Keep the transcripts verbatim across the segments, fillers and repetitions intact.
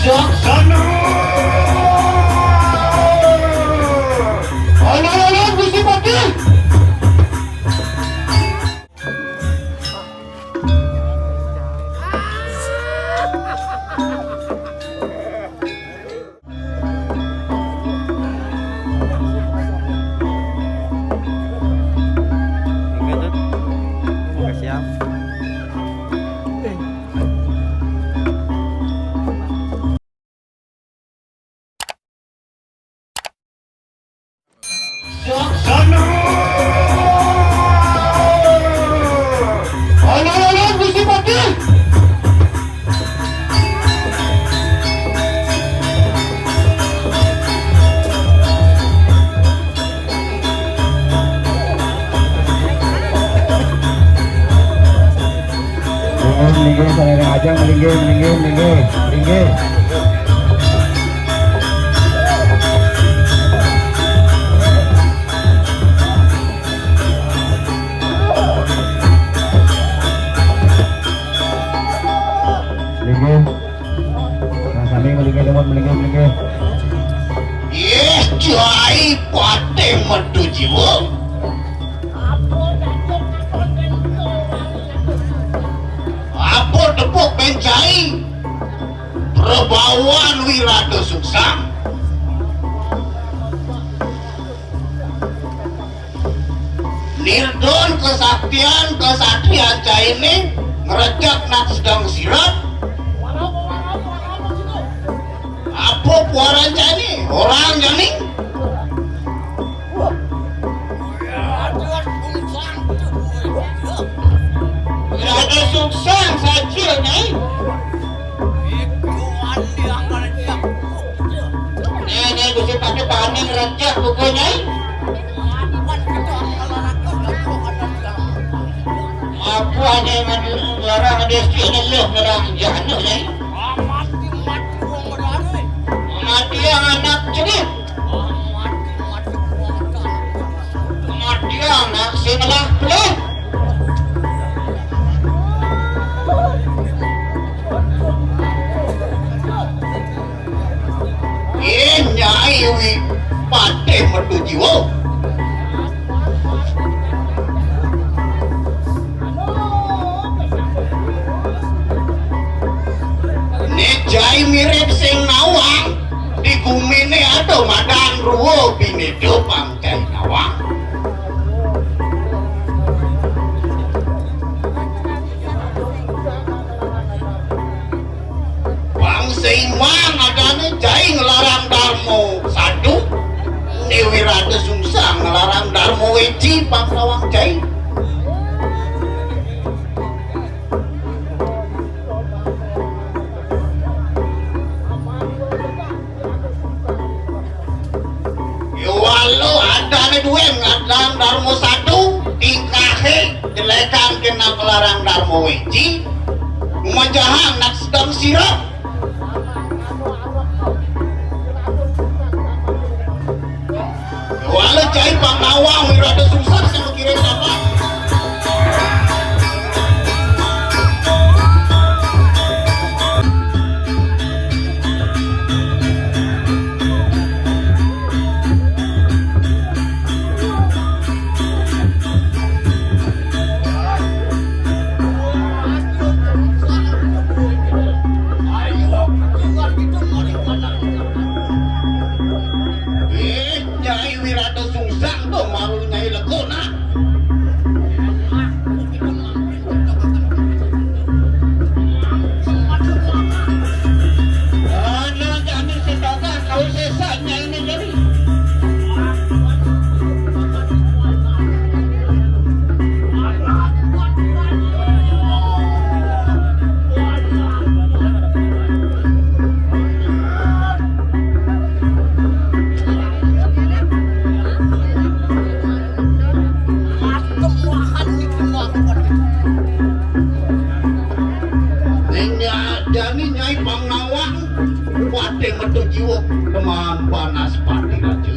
Laksana. Alon-alon Gusti Patih. Laksana. Alon-alon Gusti Patih. Linggih, linggih, saling ajang, linggih, linggih, linggih, linggih. Linggih. Nah, sami melinggih, Lemon, melinggih, melinggih. Ih, Cai Patih Medu Jiwa. Apa tepuk bencai? Perbawan Wirata Suksang. Nirdon kesaktian kesatria cainé ngrejek nak sedeng sirep. Apa puaran cainé? Orang jani. Ada suksang saja, Nyai. Nih, nih, Gusti Patih bani ngrejek buku, Nyai. Apa ané ngelarang desa ini lu ngerang jano, Nyai? Mati yang anak cengit. Mati yang anak sing ngelah pelih. Ih, Nyai Wi Patih Medu Jiwa. Né cai mirip sing nawang, di guminé ada madan rua binéda pang cai nawang. Bangsa Iman adané cai nglarang Darma Sadu, né Wirata Sungsang nglarang Darma Weci pang nawang cai. Yowalo adané duén nglarang Darma Sadu, tingkahé jelékan kena nglarang Darma Weci, ngumajahang nak sedeng sirep. Wala cai pang nawang Wirata Sungsang sing mikirin apa? Eh, Nyai Wirata Sungsang to maru Nyai Legona. Ana jani setokan kau sesa Nyai ini jani. Ning ya, jani Nyai Pangawang, Patih Metu Jiwa, Paman Banaspati Raja.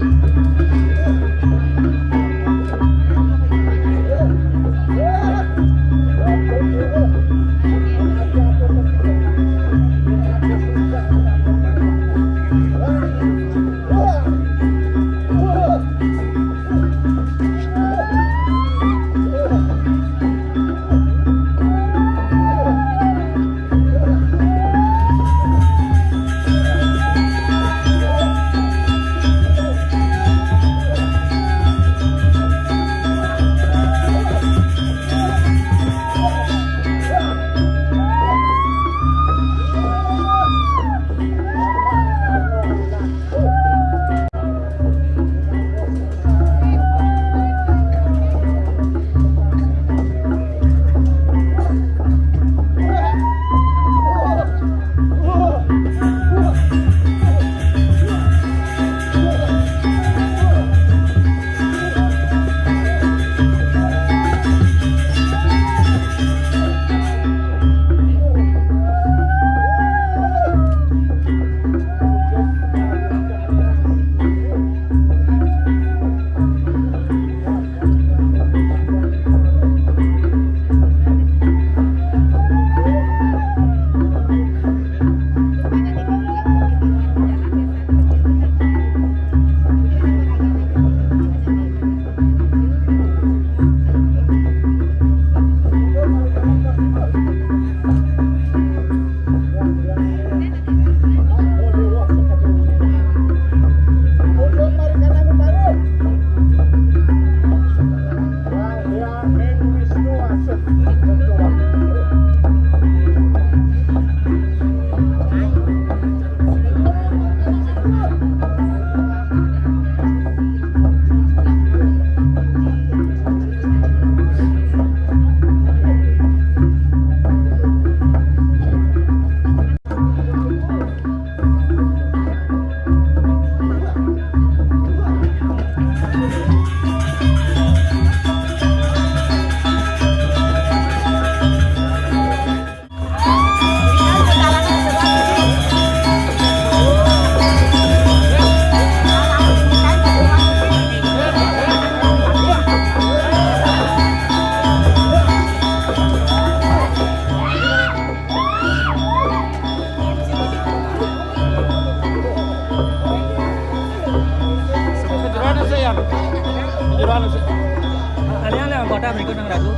Kalian yang kota berikut yang ragu.